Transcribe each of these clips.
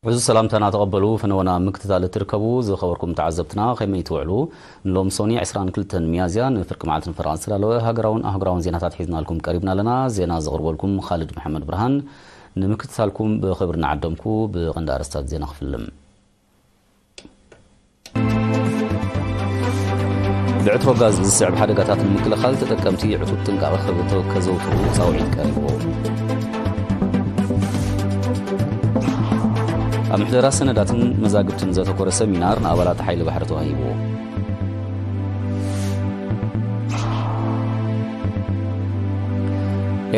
ብዙ ሰላምታና ተቐበሉ። ፈነወና ምክትታል እትርከቡ ዝኸበርኩም ተዓዘብትና ከመይ ትውዕሉ? ንሎም ሶኒ ዕስራን ክልተን ሚያዝያ ንፍርቂ መዓልቲ ንፈረቓ ዝተዳለወ ሃገራውን ኣህጉራውን ዜናታት ሒዝናልኩም ቀሪብና ኣለና። ዜና ዘቕርበልኩም ኻልድ መሓመድ ብርሃን። ንምክትታልኩም ብኽብሪ እናዓደምኩ ብቐንዲ ኣርእስታት ዜና ክፍልም። ብዕትሮ ጋዝ ዝስዕብ ሓደጋታት ንምክልኻል ተጠቀምቲ ዕቱብ ጥንቃቐ ከብ-፣ ከዘውትሩ ጻውዒት ቀሪቡ። ኣብ ምሕደራ ሰነዳትን መዛግብትን ዘተኮረ ሰሚናር ንኣባላት ሓይሊ ባሕሪ ተዋሂቡ።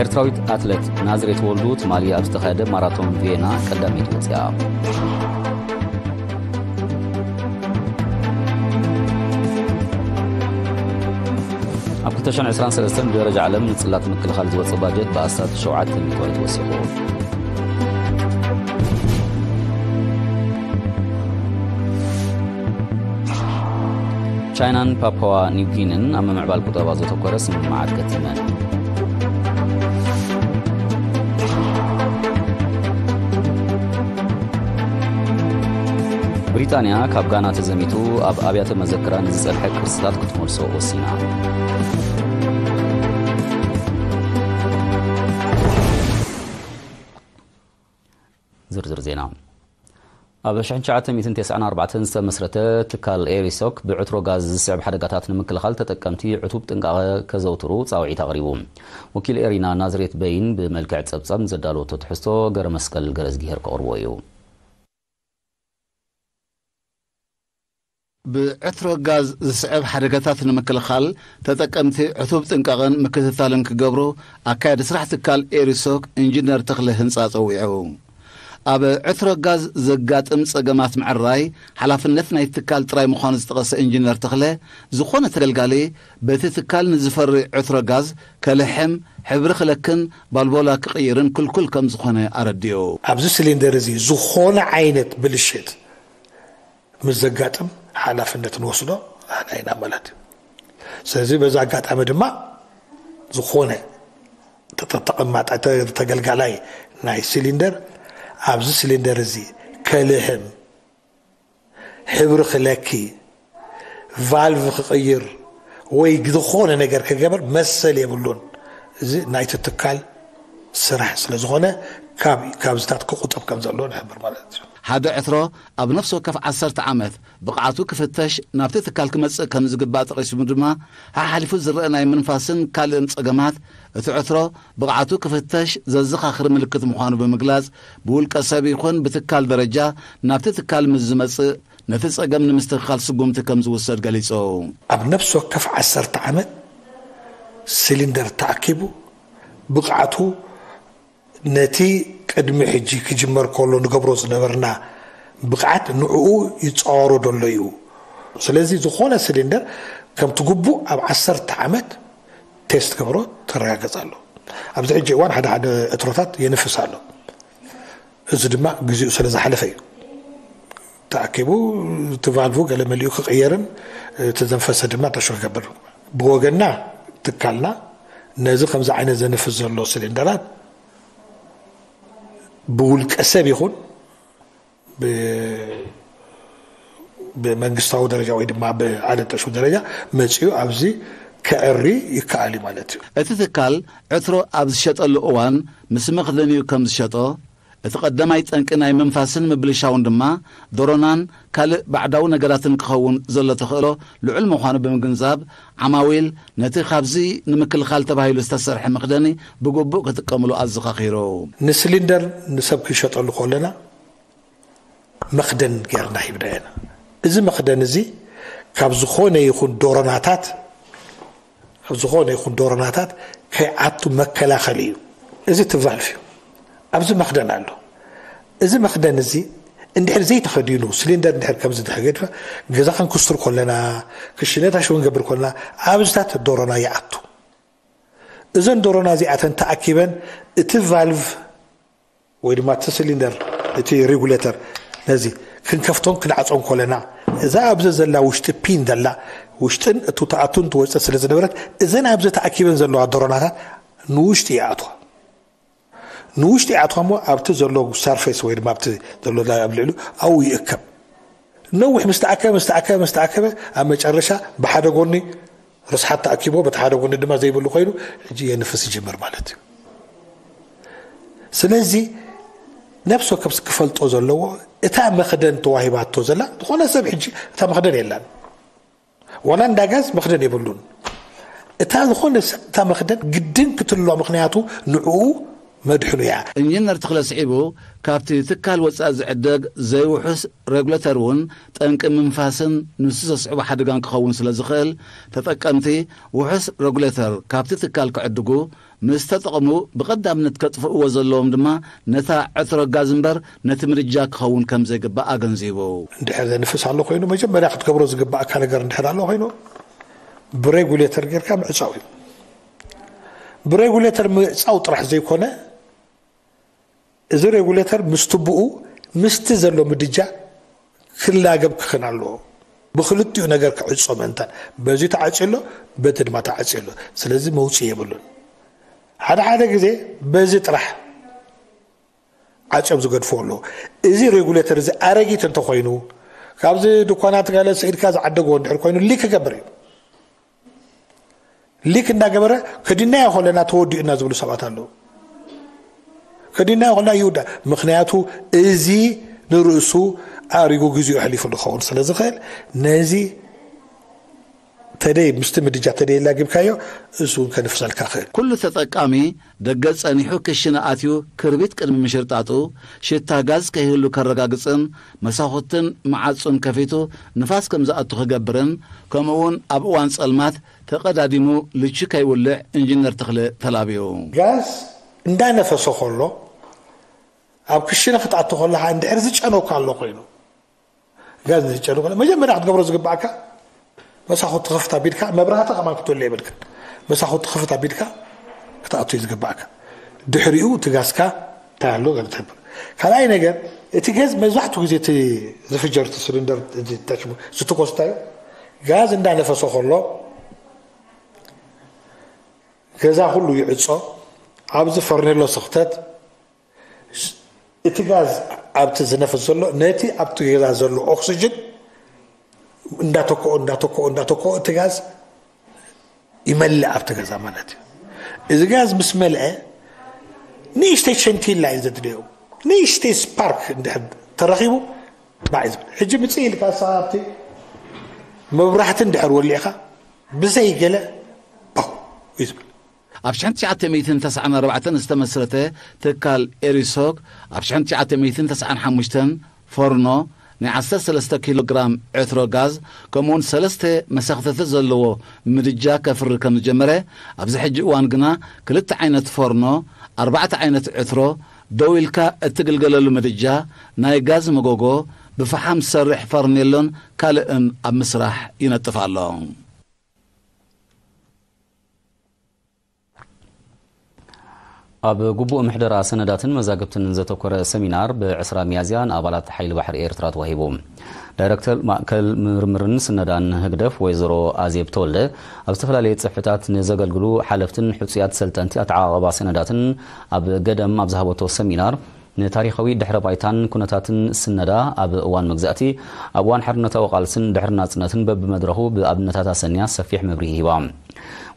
ኤርትራዊት ኣትለት ናዝሬት ወልዱ ትማሊ ኣብ ዝተኻየደ ማራቶን ቪየና ቀዳመይቲ ወፂኣ። ኣብ ክልተ ሽሕን ዕስራን ሰለስተን ብደረጃ ዓለም ንጽላት ምክልኻል ዝወጸ ባጀት ብኣስታት ሸውዓተ ሚእታዊት ወሲኹ። ቻይናን ፓፓዋ ኒው ጊኒን ኣብ ምምዕባል ቁጠባ ዘተኮረ ስምምዓት ከቲመን። ብሪጣንያ ካብ ጋና ተዘሚቱ ኣብ ኣብያተ መዘክራ ንዝጸንሐ ቅርስታት ክትመልሶ ወሲና። ዝርዝር ዜና። ኣብ ሽሕን ትሽዓተ ሚእትን ተስዓን ኣርባዕተን ዝተመስረተ ትካል ኤሪሶክ ብዕትሮ ጋዝ ዝስዕብ ሓደጋታት ንምክልኻል ተጠቀምቲ ዕቱብ ጥንቃቐ ከዘውትሩ ጻውዒት ኣቕሪቡ። ወኪል ኤሪና ናዝሬት በይን ብመልክዕ ጸብጻብ ንዘዳለወቶ ትሕዝቶ ገረ መስቀል ገረዝጊሄር ከቕርቦ እዩ። ብዕትሮ ጋዝ ዝስዕብ ሓደጋታት ንምክልኻል ተጠቀምቲ ዕቱብ ጥንቃቐን ምክትታልን ክገብሩ ኣካያዲ ስራሕ ትካል ኤሪሶክ ኢንጂነር ተኽለ ህንፃ ጸዊዑ። ኣብ ዕትሮ ጋዝ ዘጋጥም ጸገማት ምዕራይ ሓላፍነት ናይ ትካል ጥራይ ምዃኑ ዝጠቐሰ ኢንጂነር ተኽለ፣ ዝኾነ ተገልጋሊ በቲ ትካል ንዝፈሪ ዕትሮ ጋዝ ከልሕም፣ ሕብሪ ክለክን ባልቦላ ክቕይርን ክልኩል ከም ዝኾነ ኣረዲኡ። ኣብዚ ሲሊንደር እዚ ዝኾነ ዓይነት ብልሽት ምስ ዘጋጥም ሓላፍነት ንወስዶ ንሕና ኢና ማለት እዩ። ስለዚ በዚ ኣጋጣሚ ድማ ዝኾነ ተጠ-፣ ተቐማጣ-፣ ተ-፣ ተገልጋላይ ናይ ሲሊንደር ኣብዚ ሲሊንደር እዚ ከልሕም፣ ሕብሪ ክለኪ፣ ቫልቭ ክቕይር ወይ ዝኾነ ነገር ክገበር መሰል የብሉን። እዚ ናይቲ ትካል ስራሕ ስለ ዝኾነ ካብ፣ ካብዚታት ክቑጠብ ከም ዘለዎ ንሕብር ማለት እዩ። ሓደ ዕትሮ ኣብ ነፍሲ ወከፍ ዓሰርተ ዓመት ብቕዓቱ ክፍተሽ ናብቲ ትካል ክመጽእ ከም ዝግባእ ጠቒሱ ድማ፣ ሓሓሊፉ ዝረአ ናይ ምንፋስን ካልእን ጸገማት እቲ ዕትሮ ብቕዓቱ ክፍተሽ ዘዘኻኽር ምልክት ምዃኑ ብምግላጽ፣ ብውልቀ ሰብ ይኹን ብትካል ደረጃ ናብቲ ትካል ምስ ዝመጽእ ነቲ ጸገም ንምስትኽኻል ስጉምቲ ከም ዝውሰድ ገሊጹ። ኣብ ነፍሲ ወከፍ ዓሰርተ ዓመት ሲሊንደር ተኣኪቡ ብቕዓቱ ነቲ ቅድሚ ሕጂ ክጅመር ከሎ ንገብሮ ዝነበርና ብቕዓት ንዕኡ ይጻወሮ ደሎ እዩ። ስለዚ ዝኾነ ሲሊንደር ከምቲ ግቡእ ኣብ ዓሰርተ ዓመት ቴስት ገብሮ ተረጋገጽ ኣሎ። ኣብዚ ሕጂ እዋን ሓደ ሓደ ዕትሮታት የንፍስ ኣሎ። እዚ ድማ ግዜኡ ስለ ዝሓለፈ እዩ። ተኣኪቡ እቲ ቫልቭ ገለ መሊኡ ክቕየርን እቲ ዘንፈሰ ድማ ተሾ ክገብር። ብወገንና ትካልና ነዚ ከምዚ ዓይነት ዘንፍስ ዘሎ ሲሊንደራት ብውልቀ ሰብ ይኹን ብ-፣ ብመንግስታዊ ደረጃ ወይ ድማ ብዓለም ጠሹ ደረጃ መጺኡ ኣብዚ ከዕሪ ይከኣል እዩ ማለት እዩ። እቲ ትካል ዕትሮ ኣብ ዝሸጠሉ እዋን ምስ መኽደኒኡ ከም ዝሸጦ፣ እቲ ቀዳማይ ጠንቂ ናይ ምንፋስን ምብልሻውን ድማ ዶሮናን ካልእ ባዕዳዊ ነገራትን ክኸውን ዘሎ ተኽእሎ ልዑል ምዃኑ ብምግንዛብ፣ ዓማዊል ነቲ ካብዚ ንምክልኻል ተባሂሉ ዝተሰርሐ መኽደኒ ብግቡእ ክጥቀምሉ ኣዘኻኺሩ። ንስሊንደር ንሰብ ክንሸጠሉ ከለና መኽደን ጌርና ሂብና ኢና። እዚ መኽደን እዚ ካብ ዝኾነ ይኹን ዶሮናታት፣ ካብ ዝኾነ ይኹን ዶሮናታት ከይኣቱ መከላኸሊ እዩ። እዚ እቲ ቫልፍ እዩ። ኣብዚ መኽደን ኣሎ። እዚ መኽደን እዚ እንድሕር ዘይተኸዲኑ፣ ስሊንደር እንድሕር ከምዚ እንድሕር ገዲፍና፣ ገዛ ክንኩስትር ከለና፣ ክሽነታ ሽው ክንገብር ከለና፣ ኣብዚታት ዶሮና ይኣቱ። እዘን ዶሮና እዚኣተን ተኣኪበን እቲ ቫልቭ ወይ ድማ እቲ ስሊንደር፣ እቲ ሬጉሌተር፣ ነዚ ክንከፍቶን ክንዓጾን ከለና፣ እዛ ኣብዚ ዘላ ውሽጢ ፒን ዘላ፣ ውሽጥን እቱ ተኣቱን ትወጽእ ስለ ዝነበረት፣ እዘን ኣብዚ ተኣኪበን ዘለዋ ዶሮናታት ንውሽጢ ይኣትዋ። ንውሽጢ ኣትኸሞ ኣብቲ ዘሎ ሰርፌስ ወይ ድማ ኣብቲ ዘሎ ኣብ ልዕሉ ኣብኡ ይእከብ። ነዊሕ ምስ ተኣከበ ምስ ተኣከበ ምስ ተኣከበ ኣብ መጨረሻ ብሓደ ጎኒ ርስሓት ተኣኪቦ በቲ ሓደ ጎኒ ድማ ዘይብሉ ኮይኑ ሕጂ የንፍስ ይጅምር ማለት እዩ። ስለዚ ነፍሲ ወከፍ ክፈልጦ ዘለዎ እታ መኽደን ተዋሂባቶ ዘላ ዝኾነ ሰብ ሕጂ እታ መኽደን የላን። ዋላ እንዳ ጋዝ መኽደን የብሉን። እታ ዝኾነ እታ መኽደን ግድን ክትሎ ምኽንያቱ ንዕኡ መድሕኑ እያ። ኢንጂነር ተኽለ ስዒቡ ካብቲ ትካል ወፃኢ ዝዕደግ ዘይውሑስ ሬጉሌተር እውን ጠንቂ ምንፋስን ንሱ ዘስዕቦ ሓደጋን ክኸውን ስለ ዝኽእል ተጠቀምቲ ውሑስ ሬጉሌተር ካብቲ ትካል ክዕድጉ ምስ ተጠቕሙ ብቐዳምነት ከጥፍእዎ ዘለዎም ድማ ነታ ዕትሮ ጋዝ እምበር ነቲ ምድጃ ክኸውን ከም ዘይግባእ ኣገንዚቡ። እንድሕር ዘንፍስ ኣሎ ኮይኑ መጀመርያ ክትገብሮ ዝግባእካ ነገር እንድሕር ኣሎ ኮይኑ ብሬጉሌተር ጌርካ ምዕፃው እዩ። ብሬጉሌተር ምዕፃው ጥራሕ ዘይኮነ እዚ ሬጉሌተር ምስ ትቡኡ ምስቲ ዘሎ ምድጃ ክላገብ ክኽን ኣለዎ። ብክልቲኡ ነገር ክዕፆ ምእንታን በዚ ተዓፅዩ ኣሎ በቲ ድማ ተዓፅዩ ኣሎ። ስለዚ መውፅኢ የብሉን። ሓደ ሓደ ግዜ በዚ ጥራሕ ዓፅዮም ዝገድፍዎ ኣለዉ። እዚ ሬጉሌተር እዚ ኣረጊት እንተኮይኑ ካብዚ ድኳናት ጋለ ስኢድካ ዝዓደግዎ እንድሕር ኮይኑ ሊክ ክገብር እዩ። ሊክ እንዳገበረ ከዲናዮ ከለና ተወዲኡና ዝብሉ ሰባት ኣለዉ። ከዲናዮ ከለና ይውዳ። ምክንያቱ እዚ ንርእሱ ኣሪጉ ግዚኡ ኣሕሊፉ ዝኸውን ስለ ዝኽእል ነዚ ተደይ ምስቲ ምድጃ ተደይ ላጊብካዮ እሱ እውን ከንፍሰልካ ክእል። ኩሉ ተጠቃሚ ደገ ጸኒሑ ክሽነ ኣትዩ ክርቢት ቅድሚ ምሽርጣጡ ሽታ ጋዝ ከይህሉ ከረጋግጽን መሳኹትን መዓጹን ከፊቱ ንፋስ ከም ዝኣቱ ክገብርን ከምኡ እውን ኣብ እዋን ጸልማት ተቐዳዲሙ ልቹ ከይውልዕ ኢንጂነር ተኽለ ተላብዩ። ጋዝ እንዳነፈሰ ከሎ ኣብ ክሽነ ክትኣቱ ከለኻ እንድሕር ዝጨነካ ኣሎ ኮይኑ ጋዝ ዝጨኑ ከሎ መጀመርያ ክትገብሮ ዝግባእካ መሳኹቲ ክፍት ኣቢልካ መብራህቲ ከማን ክትወልዕ የብልካ። መሳኹቲ ክፍት ኣቢልካ ክትኣቱ እዩ ዝግባእካ። ድሕሪኡ እቲ ጋዝካ እንታይ ኣሎ ገለ ትሕብር። ካልኣይ ነገር እቲ ገዝ መብዛሕትኡ ግዜ እቲ ዝፍጀር እቲ ስሊንደር ዝተሽሙ ዝትኮስ እንታይ እዩ ጋዝ እንዳነፈሰ ከሎ ገዛ ኩሉ ይዕጾ ኣብዚ ፈርኔሎ ስኽተት እቲ ጋዝ ኣብቲ ዝነፍስ ዘሎ ነቲ ኣብቲ ገዛ ዘሎ ኦክስጅን እንዳተክኦ እንዳተክኦ እንዳተክኦ እቲ ጋዝ ይመልእ ኣብቲ ገዛ ማለት እዩ። እዚ ጋዝ ምስ መልአ ንእሽተይ ሸንቲላ እዩ ዘድልዮ። ንእሽተይ ስፓርክ እንድሕር ተረኺቡ ባዕ እዩ ዝብል። ሕጂ ምፅእ ኢልካ ንስኻ ኣብቲ መብራህቲ እንድሕር ወሊዕኻ ብዘይ ገለ ባው እዩ ዝብል። ኣብ ሽሕን ትሽዓተ ሚእትን ተስዓን ኣርባዕተን ዝተመስረተ ትካል ኤሪሶክ ኣብ ሽሕን ትሽዓተ ሚእትን ተስዓን ሓሙሽተን ፎርኖ ናይ ዓሰርተ ሰለስተ ኪሎ ግራም ዕትሮ ጋዝ ከምኡውን ሰለስተ መሰኽተቲ ዘለዎ ምድጃ ከፍሪ ከም ዝጀመረ ኣብዚ ሕጂ እዋን ግና ክልተ ዓይነት ፎርኖ፣ ኣርባዕተ ዓይነት ዕትሮ፣ ደው ኢልካ እትግልገለሉ ምድጃ፣ ናይ ጋዝ መጎጎ፣ ብፈሓም ዝሰርሕ ፈርኔሎን ካልእን ኣብ ምስራሕ ይነጥፍ ኣሎ። ኣብ ግቡእ ምሕደራ ሰነዳትን መዛግብትን ዘተኮረ ሰሚናር ብ ዕስራ ሚያዝያ ንኣባላት ሓይሊ ባሕሪ ኤርትራ ተዋሂቡ። ዳይረክተር ማእከል ምርምርን ስነዳን ህግደፍ ወይዘሮ ኣዜብ ተወልደ ኣብ ዝተፈላለየ ጽፍሕታት ንዘገልግሉ ሓለፍትን ሕጹያት ሰልጠንቲ ኣተዓቓቕባ ሰነዳትን ኣብ ገደም ኣብ ዝሃበቶ ሰሚናር ንታሪኻዊ ድሕረ ባይታን ኩነታትን ስነዳ ኣብ እዋን መግዛእቲ ኣብ እዋን ሓርነታዊ ቃልስን ድሕሪ ናጽነትን በብመድረኹ ብኣብነታት ኣሰንያ ሰፊሕ መብርሂ ሂባ።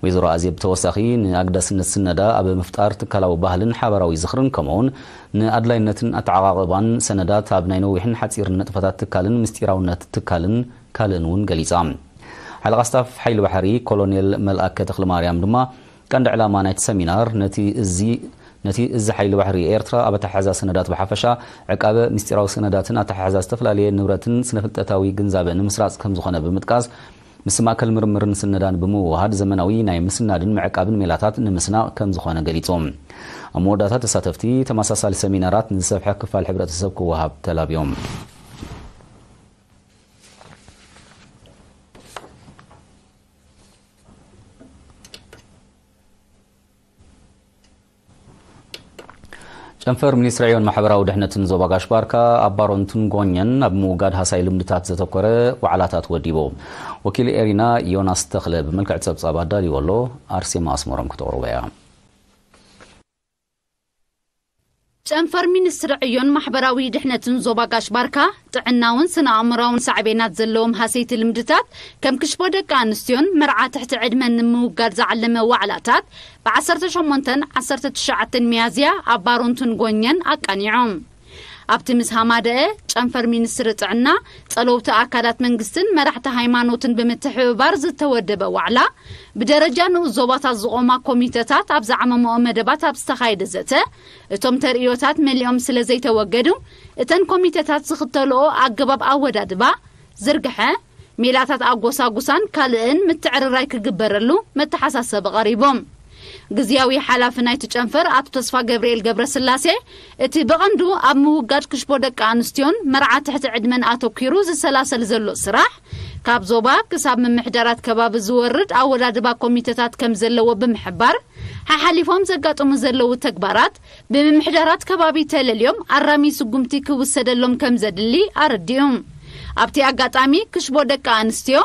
ወይዘሮ ኣዜብ ብተወሳኺ ንኣግዳስነት ስነዳ ኣብ ምፍጣር ትካላዊ ባህልን ሓባራዊ ዝኽርን ከምኡውን ንኣድላይነትን ኣተዓቓቕባን ሰነዳት ኣብ ናይ ነዊሕን ሓጺርን ንጥፈታት ትካልን ምስጢራውነት ትካልን ካልእን እውን ገሊጻ። ሓለቓ ስታፍ ሓይሊ ባሕሪ ኮሎኔል መልኣከ ተኽለማርያም ድማ ቀንዲ ዕላማ ናይቲ ሰሚናር ነቲ እዚ ነቲ እዚ ሓይሊ ባሕሪ ኤርትራ ኣብ ኣተሓሕዛ ሰነዳት ብሓፈሻ ዕቃበ ምስጢራዊ ሰነዳትን ኣተሓሕዛ ዝተፈላለየ ንብረትን ስነፍልጠታዊ ግንዛበ ንምስራጽ ከምዝኾነ ብምጥቃስ ምስ ማእከል ምርምርን ስነዳን ብምውሃድ ዘመናዊ ናይ ምስናድን ምዕቃብን ሜላታት ንምስናቕ ከምዝኾነ ገሊጹ። ኣብ መወዳእታ ተሳተፍቲ ተመሳሳሊ ሰሚናራት ንዝሰፍሐ ክፋል ሕብረተሰብ ክወሃብ ተላብዮም። ጨንፈር ሚኒስትሪ ዕዮን ማሕበራዊ ድሕነትን ዞባ ጋሽ ባርካ ኣብ ባሮንቱን ጎኘን ኣብ ምውጋድ ሃሳይ ልምድታት ዘተኮረ ዋዕላታት ወዲቡ። ወኪል ኤሪና ዮናስ ተኽለ ብመልክዕ ጸብጻብ ኣዳልዎ ኣሎ። ኣርሴማ ኣስመሮም ክተቕርቦ እያ። ጨንፈር ሚኒስትሪ ዕዮን ማሕበራዊ ድሕነትን ዞባ ጋሽ ባርካ፣ ጥዕናውን ስነ ኣእምራውን ሳዕቤናት ዘለዎም ሃሰይቲ ልምድታት ከም ክሽቦ ደቂ ኣንስትዮን መርዓ ትሕቲ ዕድመን ንምውጋድ ዝዓለመ ዋዕላታት ብ18ን 19ን ሚያዝያ ኣብ ባሮንቱን ጎኘን ኣቃኒዖም። ኣብቲ ምስ ሃማደአ ጨንፈር ሚኒስትሪ ጥዕና፣ ጸለውቲ ኣካላት መንግስትን መራሕቲ ሃይማኖትን ብምትሕብባር ዝተወደበ ዋዕላ፣ ብደረጃ ንኡስ ዞባታት ዝቖማ ኮሚተታት ኣብ ዝዓመመኦ መደባት ኣብ ዝተኻየደ ዘተ፣ እቶም ተርእዮታት መሊኦም ስለ ዘይተወገዱ፣ እተን ኮሚተታት ዝኽተልኦ ኣገባብ ኣወዳድባ፣ ዝርግሐ፣ ሜላታት ኣጎሳጉሳን ካልእን ምትዕርራይ ክግበረሉ መተሓሳሰቢ ቀሪቦም። ግዝያዊ ሓላፊ ናይቲ ጨንፈር ኣቶ ተስፋ ገብርኤል ገብረስላሴ፣ እቲ ብቐንዱ ኣብ ምውጋድ ክሽቦ ደቂ ኣንስትዮን መርዓ ትሕቲ ዕድመን ኣተኲሩ ዝሰላሰል ዘሎ ስራሕ፣ ካብ ዞባ ክሳብ ምምሕዳራት ከባቢ ዝወርድ ኣወዳድባ ኮሚተታት ከም ዘለዎ ብምሕባር፣ ሓሓሊፎም ዘጋጥሙ ዘለዉ ተግባራት ብምምሕዳራት ከባቢ ተለልዮም ኣራሚ ስጉምቲ ክውሰደሎም ከም ዘድሊ ኣረዲኡ። ኣብቲ ኣጋጣሚ ክሽቦ ደቂ ኣንስትዮ፣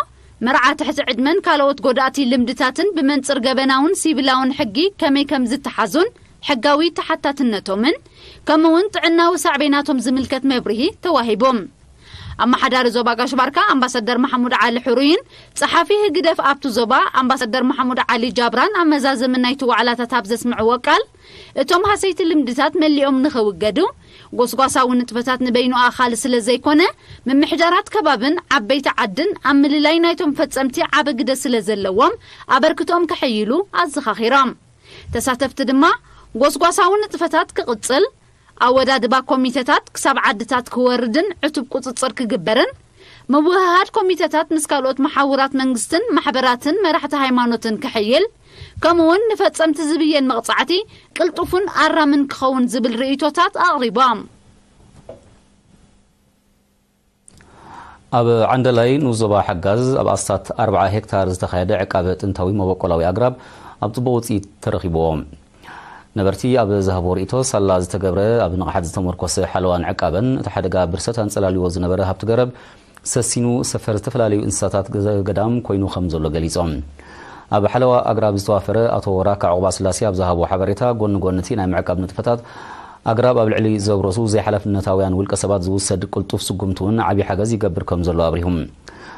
መርዓ ትሕቲ ዕድመን ካልኦት ጎዳእቲ ልምድታትን ብመንጽር ገበናውን ሲቪላውን ሕጊ ከመይ ከም ዝተሓዙን ሕጋዊ ተሓታትነቶምን፣ ከምኡውን ጥዕናዊ ሳዕቤናቶም ዝምልከት መብርሂ ተዋሂቦም። ኣመሓዳሪ ዞባ ጋሽ ባርካ ኣምባሳደር ማሕሙድ ዓሊ ሕሩይን ጸሓፊ ህግደፍ ኣብቲ ዞባ ኣምባሳደር ማሕሙድ ዓሊ ጃብራን ኣብ መዛዘሚ ናይቲ ዋዕላታት ኣብ ዘስምዕዎ ቃል፣ እቶም ሃሰይቲ ልምድታት መሊኦም ንኸውገዱ፣ ጎስጓሳዊ ንጥፈታት ንበይኑ ኣኻሊ ስለ ዘይኮነ፣ ምምሕዳራት ከባብን ዓበይቲ ዓድን ኣብ ምልላይ ናይቶም ፈጸምቲ ዓቢ ግደ ስለ ዘለዎም፣ ኣበርክቶኦም ከሐይሉ ኣዘኻኺሮም። ተሳተፍቲ ድማ፣ ጎስጓሳዊ ንጥፈታት ክቕጽል፣ ኣወዳድባ ኮሚተታት ክሳብ ዓድታት ክወርድን ዕቱብ ቁጽጽር ክግበርን፣ ምውህሃድ ኮሚተታት ምስ ካልኦት መሓውራት መንግስትን ማሕበራትን መራሕቲ ሃይማኖትን ክሕይል፣ ከምኡውን ንፈጸምቲ ዝብየን መቕጻዕቲ ቅልጡፍን ኣራምን ክኸውን ዝብል ርእይቶታት ኣቕሪቦም። ኣብ ዓንደላይ ንኡስ ዞባ ሓጋዝ ኣብ ኣስታት ኣርብዓ ሄክታር ዝተኻየደ ዕቃበ ጥንታዊ መበቆላዊ ኣግራብ ኣብ ጽቡቕ ውጽኢት ተረኺብዎ። ነበርቲ ኣብ ዝሃቦ ርእይቶ፣ ሳላ ዝተገብረ ኣብ ንቕሓት ዝተመርኮሰ ሓለዋን ዕቃበን፣ እቲ ሓደጋ ብርሰት ኣንጸላልዎ ዝነበረ ሃብቲ ገረብ ሰሲኑ ሰፈር ዝተፈላለዩ እንስሳታት ገ-፣ ገዳም ኮይኑ ከም ዘሎ ገሊጾም። ኣብ ሓለዋ ኣግራብ ዝተዋፈረ ኣቶ ራካ ዑቕባስላሴ ኣብ ዝሃቦ ሓበሬታ፣ ጎኒ ጎኒ እቲ ናይ ምዕቃብ ንጥፈታት፣ ኣግራብ ኣብ ልዕሊ ዘብረሱ ዘይሓላፍነታውያን ውልቀ ሰባት ዝውሰድ ቅልጡፍ ስጉምቲ እውን ዓቢ ሓገዝ ይገብር ከም ዘሎ ኣብሪሁ።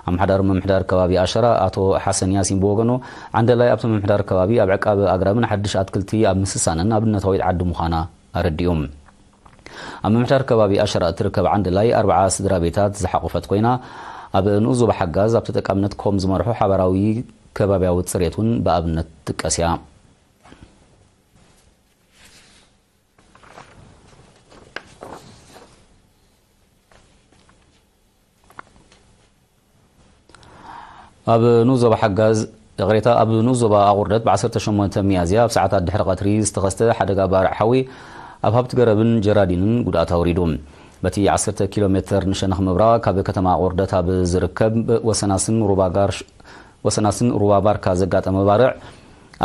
ኣመሓዳሪ ምምሕዳር ከባቢ ኣሸራ ኣቶ ሓሰን ያሲን ብወገኑ፣ ዓንደላይ ኣብቲ ምምሕዳር ከባቢ ኣብ ዕቃበ ኣግራብን ሓድሽ ኣትክልቲ ኣብ ምስሳንን ኣብነታዊት ዓዲ ምዃና ኣረዲኡ። ኣብ ምምሕዳር ከባቢ ኣሸራ እትርከብ ዓንደላይ ኣርብዓ ስድራ ቤታት ዝሓቖፈት ኮይና፣ ኣብ ንኡስ ዞባ ሓጋዝ ኣብ ተጠቃምነት ኮም ዝመርሑ ሓባራዊ ከባቢያዊ ጽሬት እውን ብኣብነት ትጥቀስ እያ። ኣብ ንኡስ ዞባ ሓጋዝ፣ ይቕሬታ፣ ኣብ ንኡስ ዞባ ኣቑርደት ብ18 ሚያዝያ ኣብ ሰዓታት ድሕሪ ቀትሪ ዝተኸስተ ሓደጋ ባርዕ ሓዊ ኣብ ሃብቲ ገረብን ጀራዲንን ጉድኣት ኣውሪዱ። በቲ 10 ኪሎ ሜተር ንሸነኽ ምብራቕ ካብ ከተማ ኣቑርደት ኣብ ዝርከብ ወሰናስን ሩባ ጋር-፣ ወሰናስን ሩባ ባርካ ዘጋጠመ ባርዕ፣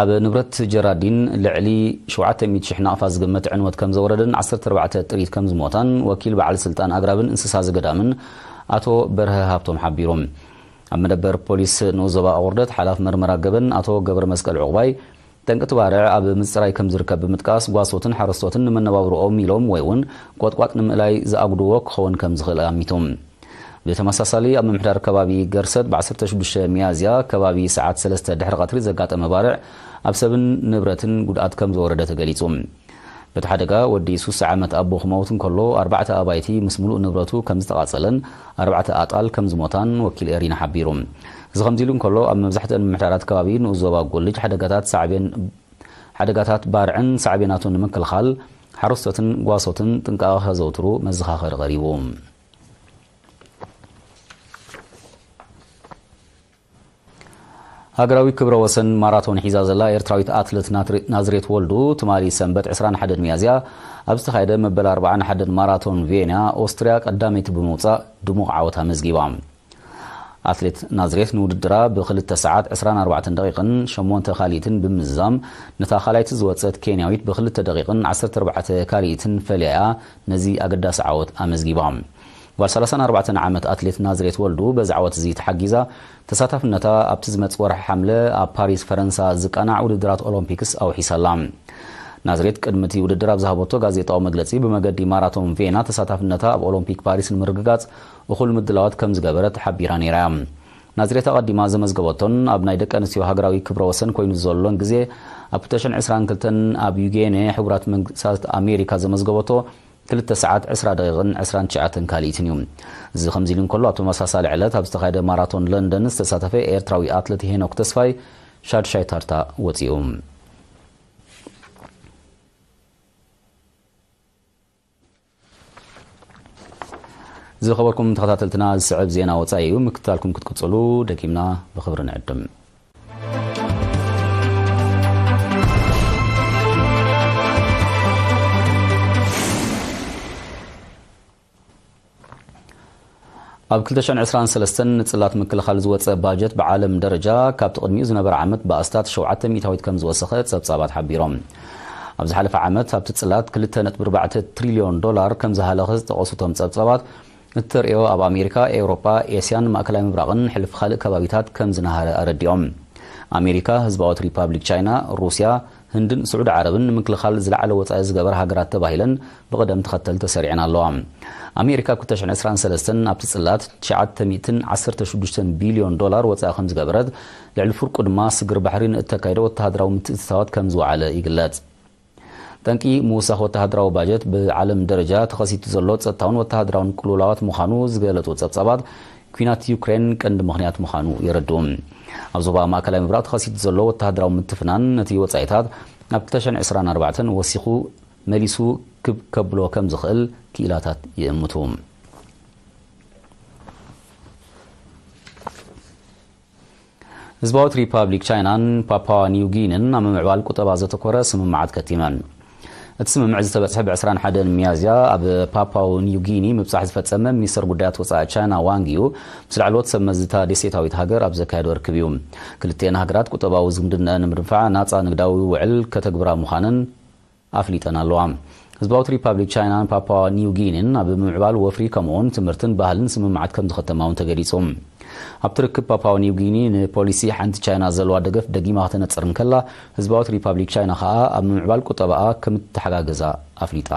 ኣብ ንብረት ጀራዲን ልዕሊ ሸውዓተ ሚእቲ ሽሕ ናቕፋ ዝግመት ዕንወት ከም ዘውረደን ዓሰርተ ኣርባዕተ ጥሪት ከም ዝሞታን ወኪል በዓል ስልጣን ኣግራብን እንስሳ ዘገዳምን ኣቶ በርሀ ሃብቶም ሓቢሩ። ኣብ መደበር ፖሊስ ንኡስ ዞባ ኣቑርደት ሓላፍ መርመራ ገበን ኣቶ ገብረ መስቀል ዕቑባይ፣ ጠንቂ እቲ ባርዕ ኣብ ምጽራይ ከም ዝርከብ ብምጥቃስ፣ ጓሶትን ሓረስቶትን ንመነባብሮኦም ኢሎም ወይ እውን ቆጥቋጥ ንምእላይ ዝኣጉድዎ ክኸውን ከም ዝኽእል ኣሚቱ። ብተመሳሳሊ፣ ኣብ ምምሕዳር ከባቢ ገርሰት ብ16 ሚያዝያ ከባቢ ሰዓት ሰለስተ ድሕሪ ቀትሪ ዘጋጠመ ባርዕ ኣብ ሰብን ንብረትን ጉድኣት ከም ዘወረደ ተገሊጹ። በቲ ሓደጋ ወዲ ሱሳ ዓመት ኣቦ ክመውት እንከሎ፣ ኣርባዕተ ኣባይቲ ምስ ምሉእ ንብረቱ ከም ዝተቓጸለን ኣርባዕተ ኣጣል ከም ዝሞታን ወኪል ኤሪና ሓቢሩ። እዚ ከምዚ ኢሉ እንከሎ፣ ኣብ መብዛሕትአን ምምሕዳራት ከባቢ ንኡስ ዞባ ጎልጅ ሓደጋታት ሳዕቤን፣ ሓደጋታት ባርዕን ሳዕቤናቱን ንምክልኻል ሓረስቶትን ጓሶትን ጥንቃቐ ከዘውትሩ መዘኻኸሪ ቀሪቡ። ሃገራዊ ክብረ ወሰን ማራቶን ሒዛ ዘላ ኤርትራዊት ኣትሌት ናትሪ-፣ ናዝሬት ወልዱ፣ ትማሊ ሰንበት 21 ሚያዝያ ኣብ ዝተኻየደ መበል ኣርባዓን ሓደን ማራቶን ቬንያ ኦስትርያ ቀዳመይቲ ብምውጻእ ድሙቕ ዓወት ኣመዝጊባ። ኣትሌት ናዝሬት ንውድድራ ብ2 ሰዓት 24 ደቂቕን ሸሞንተ ካልኢትን ብምዝዛም፣ ነታ ካልኣይቲ ዝወጸት ኬንያዊት ብ2 ደቂቕን 14 ካልኢትን ፈሊያ ነዚ ኣገዳሲ ዓወት ኣመዝጊባ። ጓል 34 ዓመት ኣትሌት ናዝሬት ወልዱ በዚ ዓወት እዚ ተሓጊዛ፣ ተሳታፍነታ ኣብቲ ዝመጽእ ወርሒ ሓምለ ኣብ ፓሪስ ፈረንሳ ዝቃናዕ ውድድራት ኦሎምፒክስ ኣውሒሳ ኣላ። ናዝሬት ቅድሚ እቲ ውድድር ኣብ ዝሃበቶ ጋዜጣዊ መግለጺ፣ ብመገዲ ማራቶን ቬና ተሳታፍነታ ኣብ ኦሎምፒክ ፓሪስ ንምርግጋጽ እኹል ምድላዋት ከም ዝገበረት ሓቢራ ነይራ እያ። ናዝሬት ኣቐዲማ ዘመዝገበቶን ኣብ ናይ ደቂ ኣንስትዮ ሃገራዊ ክብረ ወሰን ኮይኑ ዘሎን ግዜ፣ ኣብ ክልተ ሽሕን ዕስራን ክልተን ኣብ ዩጌኔ ሕቡራት መንግስታት ኣሜሪካ ዘመዝገበቶ ክልተ ሰዓት ዕስራ ደቂቕን ዕስራን ትሽዓተን ካልኢትን እዩ። እዚ ከምዚ ኢሉ እንከሎ፣ ኣብ ተመሳሳሊ ዕለት ኣብ ዝተኻየደ ማራቶን ለንደን ዝተሳተፈ ኤርትራዊ ኣትለት ሄኖክ ተስፋይ ሻድሻይ ታርታ ወጺኡ። ዝኸበርኩም ተኸታተልትና፣ ዝስዕብ ዜና ወጻኢ እዩ። ምክትታልኩም ክትቅጽሉ ደጊምና ብኽብሪ ንዕድም። ኣብ ክልተ ሽሕን ዕስራን ሰለስተን ንጽላት ምክልኻል ዝወጸ ባጀት ብዓለም ደረጃ ካብቲ ቅድሚኡ ዝነበረ ዓመት ብኣስታት ሸውዓተ ሚእታዊት ከም ዝወሰኸ ጸብጻባት ሓቢሮም። ኣብ ዝሓለፈ ዓመት ኣብቲ ጽላት ክልተ ነጥቢ ኣርባዕተ ትሪልዮን ዶላር ከም ዝሃለኸ ዝጠቐሱ እቶም ጸብጻባት፣ እተርእዮ ኣብ ኣሜሪካ፣ ኤውሮጳ፣ ኤስያን ማእከላይ ምብራቕን ሕልፍ ካልእ ከባቢታት ከም ዝነሃረ ኣረዲኦም። ኣሜሪካ፣ ህዝባዊት ሪፓብሊክ ቻይና፣ ሩስያ፣ ህንድን ስዑዲ ዓረብን ንምክልኻል ዝለዓለ ወጻኢ ዝገበራ ሃገራት ተባሂለን ብቕደም ተኸተል ተሰሪዐን ኣለዋ። ኣሜሪካ ኣብ ክልተ ሽሕን ዕስራን ሰለስተን ኣብቲ ጽላት ትሽዓተ ሚእትን ዓሰርተ ሽዱሽተን ቢልዮን ዶላር ወጻኢ ከም ዝገበረት፣ ልዕሊ ፍርቁ ድማ ስግር ባሕሪ ንእተካይዶ ወተሃደራዊ ምትእትታዋት ከም ዝወዓለ ይግለጽ። ጠንቂ ምውሳኽ ወተሃደራዊ ባጀት ብዓለም ደረጃ ተኸሲቱ ዘሎ ጸጥታውን ወተሃደራውን ቅልውላዋት ምዃኑ ዝገለጹ ጸብጻባት፣ ኲናት ዩክሬን ቀንዲ ምኽንያት ምዃኑ የረድኡ። ኣብ ዞባ ማእከላይ ምብራቕ ተኸሲቱ ዘሎ ወተሃደራዊ ምትፍናን ነቲ ወጻኢታት ኣብ ክልተ ሽሕን ዕስራን ኣርባዕተን ወሲኹ መሊሱ ክብ ከብሎ ከም ዝኽእል ክኢላታት ይእምቱ። ህዝባዊት ሪፓብሊክ ቻይናን ፓፓዋ ኒው ጊኒን ኣብ ምምዕባል ቁጠባ ዘተኮረ ስምምዓት ከቲመን። እቲ ስምምዕ ዝተበጽሐ ብ ዕስራን ሓደን ሚያዝያ ኣብ ፓፓው ኒው ጊኒ ምብጻሕ ዝፈጸመ ሚኒስተር ጉዳያት ወጻኢ ቻይና ዋንግ ዩ ምስ ላዕለዎት ሰብ መዚ እታ ደሴታዊት ሃገር ኣብ ዘካየዶ ርክብ እዩ። ክልቲኤን ሃገራት ቁጠባዊ ዝምድነአን ንምድንፋዕ ናጻ ንግዳዊ ውዕል ከተግብራ ምዃነን ኣፍሊጠን ኣለዋ። ህዝባዊት ሪፓብሊክ ቻይናን ፓፓዋ ኒው ጊኒን ኣብ ምምዕባል ወፍሪ ከምኡውን ትምህርትን ባህልን ስምምዓት ከም ዝኸተማ እውን ተገሊጹ። ኣብቲ ርክብ ፓፓዋ ኒው ጊኒ ንፖሊሲ ሓንቲ ቻይና ዘለዋ ደገፍ ደጊማ ከተነጽር እንከላ፣ ህዝባዊት ሪፓብሊክ ቻይና ከኣ ኣብ ምምዕባል ቁጠባኣ ከም እትተሓጋገዛ ኣፍሊጣ።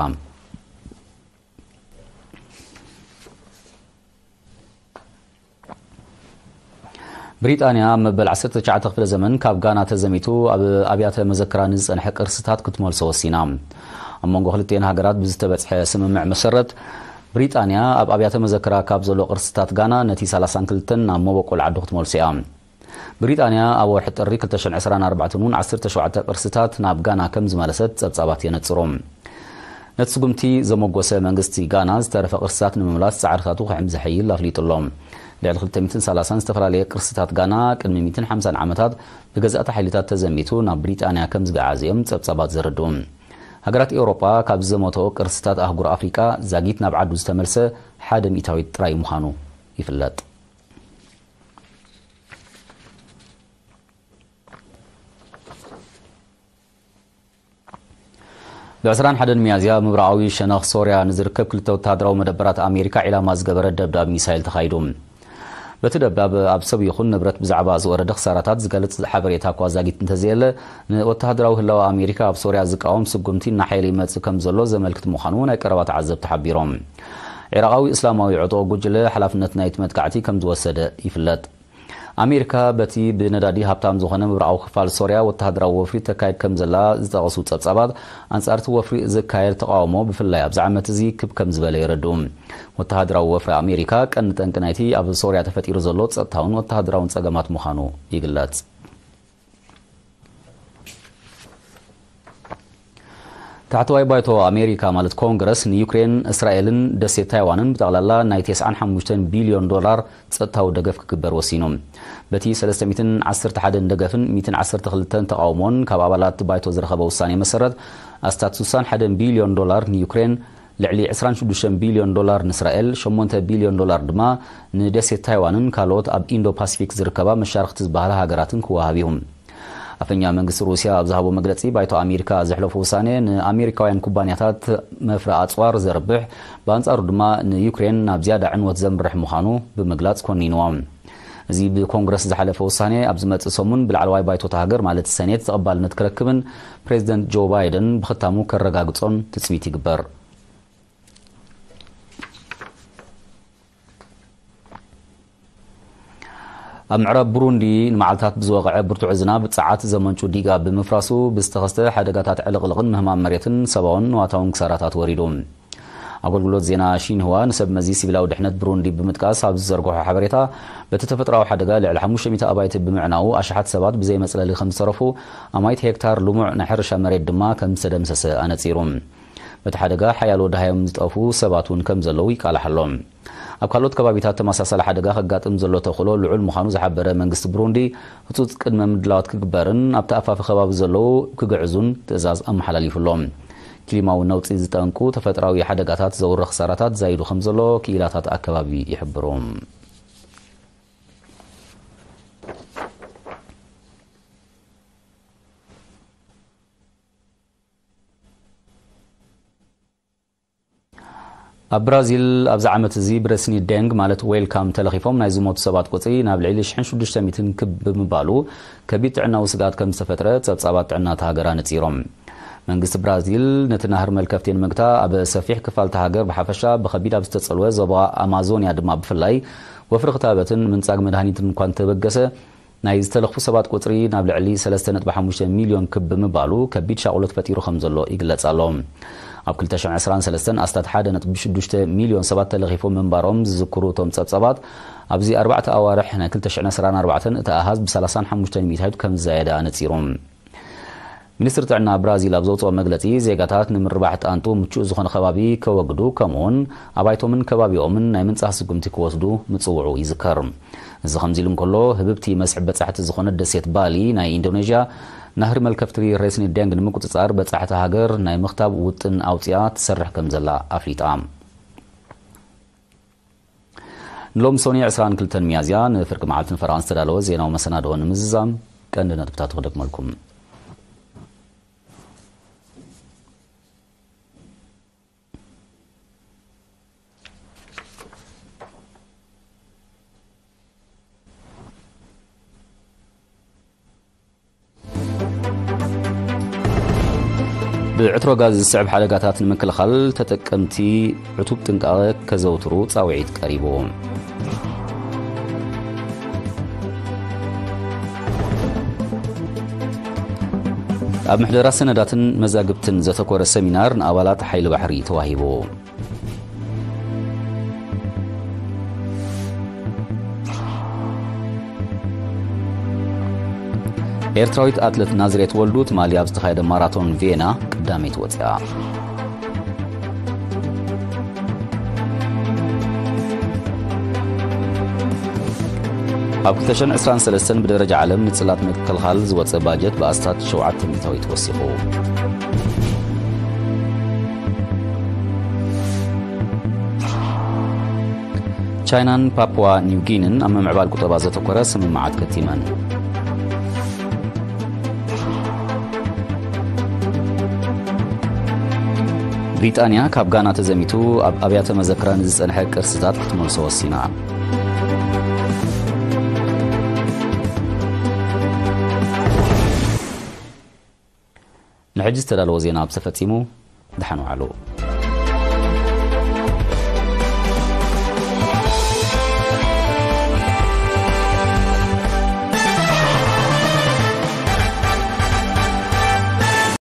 ብሪጣንያ ኣብ መበል ዓሰርተ ትሽዓተ ክፍለ ዘመን ካብ ጋና ተዘሚቱ ኣብ ኣብያተ መዘክራ ንዝጸንሐ ቅርስታት ክትመልሶ ወሲና። ኣብ መንጎ ክልቲኤን ሃገራት ብዝተበጽሐ ስምምዕ መሰረት፣ ብሪጣንያ ኣብ ኣብያተ መዘክራ ካብ ዘሎ ቅርስታት ጋና ነቲ ሰላሳን ክልተን ናብ መበቆል ዓዱ ክትመልሶ እያ። ብሪጣንያ ኣብ ወርሒ ጥሪ ክልተ ሽሕን ዕስራን ኣርባዕተን እውን ዓሰርተ ሸውዓተ ቅርስታት ናብ ጋና ከም ዝመለሰት ጸብጻባት የነጽሩ። ነቲ ስጉምቲ ዘመጎሰ መንግስቲ ጋና፣ ዝተረፈ ቅርስታት ንምምላስ ጻዕርታቱ ክሕም ዘሐይል ኣፍሊጡ ኣሎ። ልዕሊ ክልተ ሚእትን ሰላሳን ዝተፈላለየ ቅርስታት ጋና ቅድሚ ሚእትን ሓምሳን ዓመታት ብገዛእቲ ሓይልታት ተዘሚቱ ናብ ብሪጣንያ ከም ዝገዓዘ እዮም ጸብጻባት ዘረድኡ። ሃገራት ኤውሮጳ ካብ ዝዘመቶ ቅርስታት ኣህጉር ኣፍሪቃ ዛጊት ናብ ዓዱ ዝተመልሰ ሓደ ሚእታዊት ጥራይ ምዃኑ ይፍለጥ። ብ ዕስራን ሓደን ሚያዝያ፣ ኣብ ምብራቓዊ ሸነኽ ሶርያ ንዝርከብ ክልተ ወተሃደራዊ መደበራት ኣሜሪካ ዒላማ ዝገበረ ደብዳብ ሚሳይል ተኻይዱ። በቲ ደብዳብ፣ ኣብ ሰብ ይኹን ንብረት ብዛዕባ ዝወረደ ክሳራታት ዝገልጽ ሓበሬታ እኳ ዛጊት እንተዘየለ፣ ንወተሃደራዊ ህላወ ኣሜሪካ ኣብ ሶርያ ዝቃወም ስጉምቲ እናሓየለ ይመጽእ ከም ዘሎ ዘመልክት ምዃኑ ናይ ቀረባ ተዓዘብቲ ሓቢሮም። ዒራቓዊ እስላማዊ ዕጡቕ ጉጅለ ሓላፍነት ናይቲ መጥቃዕቲ ከም ዝወሰደ ይፍለጥ። ኣሜሪካ በቲ ብነዳዲ ሃብታም ዝኾነ ምብራቓዊ ክፋል ሶርያ ወተሃደራዊ ወፍሪ ተካይድ ከም ዘላ ዝጠቐሱ ጸብጻባት፣ ኣንጻር እቲ ወፍሪ ዝካየድ ተቓውሞ ብፍላይ ኣብዚ ዓመት እዚ ክብ ከም ዝበለ የረድኡ። ወተሃደራዊ ወፍሪ ኣሜሪካ ቀንዲ ጠንቂ ናይቲ ኣብ ሶርያ ተፈጢሩ ዘሎ ጸጥታውን ወተሃደራውን ጸገማት ምዃኑ ይግለጽ። ታሕተዋይ ባይቶ ኣሜሪካ ማለት ኮንግረስ ንዩክሬን፣ እስራኤልን ደሴት ታይዋንን ብጠቕላላ ናይ ተስዓን ሓሙሽተን ቢልዮን ዶላር ጸጥታዊ ደገፍ ክግበር ወሲኑ። በቲ ሰለስተ ሚእትን ዓሰርተ ሓደን ደገፍን ሚእትን ዓሰርተ ክልተን ተቓውሞን ካብ ኣባላት ባይቶ ዝረኸበ ውሳኔ መሰረት፣ ኣስታት ስሳን ሓደን ቢልዮን ዶላር ንዩክሬን፣ ልዕሊ ዕስራን ሽዱሽተን ቢልዮን ዶላር ንእስራኤል፣ ሸሞንተ ቢልዮን ዶላር ድማ ንደሴት ታይዋንን ካልኦት ኣብ ኢንዶ ፓሲፊክ ዝርከባ መሻርኽቲ ዝበሃላ ሃገራትን ክወሃብ እዩ። ኣፈኛ መንግስቲ ሩስያ ኣብ ዝሃቦ መግለጺ፣ ባይቶ ኣሜሪካ ዘሕለፎ ውሳኔ ንኣሜሪካውያን ኩባንያታት መፍረ ኣጽዋር ዘርብሕ፣ ብኣንጻሩ ድማ ንዩክሬን ናብ ዝያዳ ዕንወት ዘምርሕ ምዃኑ ብምግላጽ ኮኒንዎ። እዚ ብኮንግረስ ዝሓለፈ ውሳኔ ኣብ ዝመጽእ ሰሙን ብላዕለዋይ ባይቶ እታ ሃገር ማለት ሰኔት ተቐባልነት ክረክብን ፕሬዚደንት ጆ ባይደን ብኽታሙ ከረጋግጾን ትጽቢት ይግበር። ኣብ ምዕራብ ብሩንዲ ንመዓልታት ብዝወቕዐ ብርቱዕ ዝናብ ጸዓት ዘመንጩ ዲጋ ብምፍራሱ ብዝተኸስተ ሓደጋታት ዕልቕልቕን ምህማም መሬትን ሰብኣውን ንዋታውን ክሳራታት ወሪዱ። ኣገልግሎት ዜና ሺንህዋ ንሰብ መዚ ሲቪላዊ ድሕነት ብሩንዲ ብምጥቃስ ኣብ ዝዘርግሖ ሓበሬታ፣ በቲ ተፈጥሮኣዊ ሓደጋ ልዕሊ ሓሙሽተ ሚእቲ ኣባይቲ ብምዕናዉ ኣሽሓት ሰባት ብዘይ መጽለሊ ከም ዝተረፉ፣ ኣማይት ሄክታር ልሙዕ ናይ ሕርሻ መሬት ድማ ከም ዝተደምሰሰ ኣነጺሩ። በቲ ሓደጋ ሓያሎ ደሃዮም ዝጠፉ ሰባት እውን ከም ዘለዉ ይቃላሕ ኣሎ። ኣብ ካልኦት ከባቢታት ተመሳሳሊ ሓደጋ ከጋጥም ዘሎ ተኽእሎ ልዑል ምዃኑ ዝሓበረ መንግስቲ ብሩንዲ፣ ህጹጽ ቅድመ ምድላዋት ክግበርን ኣብቲ ኣፋፊ ከባቢ ዘለዉ ክግዕዙን ትእዛዝ ኣመሓላሊፉ ኣሎ። ክሊማዊ ነውጺ ዝጠንቁ ተፈጥራዊ ሓደጋታት ዘውርኽ ክሳራታት ዛይዱ ከም ዘሎ ክኢላታት ኣከባቢ ይሕብሩ። ኣብ ብራዚል ኣብዚ ዓመት እዚ ብረስኒ ደንግ ማለት ዌልካም ተለኺፎም ናይ ዝሞቱ ሰባት ቁጽሪ ናብ ልዕሊ ሽሕን ሽዱሽተ ሚእትን ክብ ብምባሉ ከቢድ ጥዕናዊ ስግኣት ከም ዝተፈጥረ ጸብጻባት ጥዕና እታ ሃገር ኣነጺሮም። መንግስቲ ብራዚል ነቲ ናህሪ መልከፍቲ ንምግታ ኣብ ሰፊሕ ክፋል እታ ሃገር ብሓፈሻ ብኸቢድ ኣብ ዝተጸልወ ዞባ ኣማዞንያ ድማ ብፍላይ ወፍሪ ክታበትን ምንጻግ መድሃኒትን እኳ እንተበገሰ ናይ ዝተለኽፉ ሰባት ቁጽሪ ናብ ልዕሊ ሰለስተ ነጥቢ ሓሙሽተ ሚልዮን ክብ ብምባሉ ከቢድ ሻቕሎት ፈጢሩ ከም ዘሎ ይግለጽ ኣሎ። ኣብ ክልተ ሽሕን ዕስራን ሰለስተን ኣስታት ሓደ ነጥቢ ሽዱሽተ ሚልዮን ሰባት ተለኺፎም ምንባሮም ዝዝክሩ እቶም ጸብጻባት፣ ኣብዚ ኣርባዕተ ኣዋርሕ ናይ ክልተ ሽሕን ዕስራን ኣርባዕተን እቲ ኣሃዝ ብ ሰላሳን ሓሙሽተን ሚእታዊት ከም ዝዛየደ ኣነጺሩ። ሚኒስትሪ ጥዕና ብራዚል ኣብ ዘውፅኦ መግለፂ፣ ዜጋታት ንምርባሕ ጣንጡ ምቹእ ዝኾነ ከባቢ ከወግዱ፣ ከምኡውን ኣባይቶምን ከባቢኦምን ናይ ምንፃህ ስጉምቲ ክወስዱ ምፅውዑ ይዝከር። እዚ ከምዚ ኢሉ እንከሎ፣ ህብብቲ መስሕብ በፃሕቲ ዝኾነት ደሴት ባሊ ናይ ኢንዶኔዥያ፣ ናህሪ መልከፍቲ ሬስኒ ደንግ ንምቁፅፃር በፃሕቲ ሃገር ናይ ምኽታብ ውጥን ኣውፅኣ ትሰርሕ ከም ዘላ ኣፍሊጣ። ንሎም ሶኒ ዕስራን ክልተን ሚያዝያ ንፍርቂ መዓልቲ ንፈረቓ ዝተዳለወ ዜናዊ መሰናድኦ ንምዝዛም ቀንዲ ነጥብታት ክደግመልኩም። ብዕትሮ ጋዝ ዝስዕብ ሓደጋታት ንምክልኻል ተጠቀምቲ ዕቱብ ጥንቃቐ ከዘውትሩ ጻውዒት ቀሪቡ። ኣብ ምሕደራ ሰነዳትን መዛግብትን ዘተኮረ ሰሚናር ንኣባላት ሓይሊ ባሕሪ ተዋሂቡ። ኤርትራዊት ኣትለት ናዝሬት ወልዱ ትማሊ ኣብ ዝተኻየደ ማራቶን ቪየና ቀዳመይቲ ወፂኣ። ኣብ ክልተ ሽሕን ዕስራን ሰለስተን ብደረጃ ዓለም ንፅላት ምክልኻል ዝወፀ ባጀት ብኣስታት ሸውዓተ ሚእታዊት ወሲኹ። ቻይናን ፓፕዋ ኒው ጊንን ኣብ ምምዕባል ቁጠባ ዘተኮረ ስምምዓት ከቲመን። ብሪጣንያ ካብ ጋና ተዘሚቱ ኣብ ኣብያተ መዘክራ ንዝጸንሐ ቅርስታት ክትመልሶ ወሲና። ንሕጂ ዝተዳለወ ዜና ኣብዚ ተፈጺሙ። ደሓን ዋዕሉ።